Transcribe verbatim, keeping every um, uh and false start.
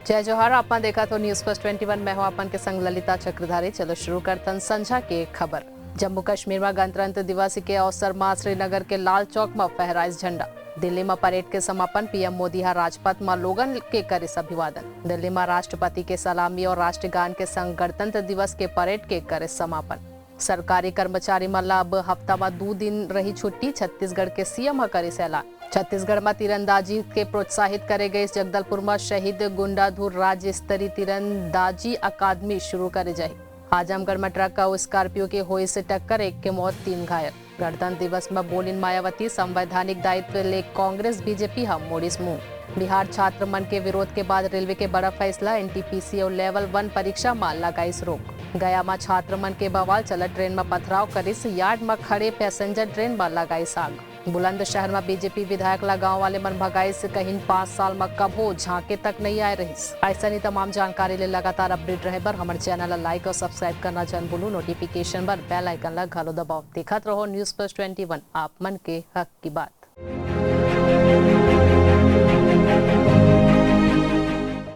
जय जोहार, आप मन देखत हो News First twenty one। मैं हूं आप मन के संग ललिता चक्रधारी। चलो शुरू करथन संझा के खबर। जम्मू कश्मीर म गणतंत्र दिवस के अवसर म श्रीनगर के लाल चौक म फहराइस झंडा। दिल्ली म परेड के समापन, पीएम मोदी ह राजपथ म लोगन के करिस अभिवादन। दिल्ली म राष्ट्रपति के सलामी और राष्ट्रगान के संग गणतंत्र दिवस के परेड के करिस समापन। सरकारी कर्मचारी मन ला अब हफ्ता म दू दिन रही छुट्टी, छत्तीसगढ़ के सीएम ह करिस ऐलान। छत्तीसगढ़ म तीरंदाजी के प्रोत्साहित करे गइस, जगदलपुर म शहीद गुंडाधुर राज्य स्तरीय तीरंदाजी अकादमी शुरू करे जाही। आजमगढ़ म ट्रक अउ स्कॉर्पियो के होइस टक्कर, एक के मौत, तीन घायल। गणतंत्र दिवस म बोलिन मायावती, संवैधानिक दायित्व ले कांग्रेस बीजेपी ह मोड़िस मुंह। बिहार छात्र मन के विरोध के बाद रेलवे के बड़ा फैसला, एनटीपीसी अउ लेवल वन परीक्षा म लगाइस रोक। गया म छात्र मन के बवाल, चलत ट्रेन म पथराव करिस, यार्ड म खड़े पैसेंजर ट्रेन म लगाइस आग। बुलंदशहर म बीजेपी विधायक ला गांव वाले मन भगाइस, कहिन पांच साल म कभो झांके तक नइ आए रहिस। अइसन ही तमाम जानकारी ले लगातार अपडेट रहे बर हमर चैनल ला लाइक और सब्सक्राइब करना झन भूलू। नोटिफिकेशन बर बेल आइकन ला घलो दबाओ। देखत रहो News First twenty one, आप मन के हक की बात।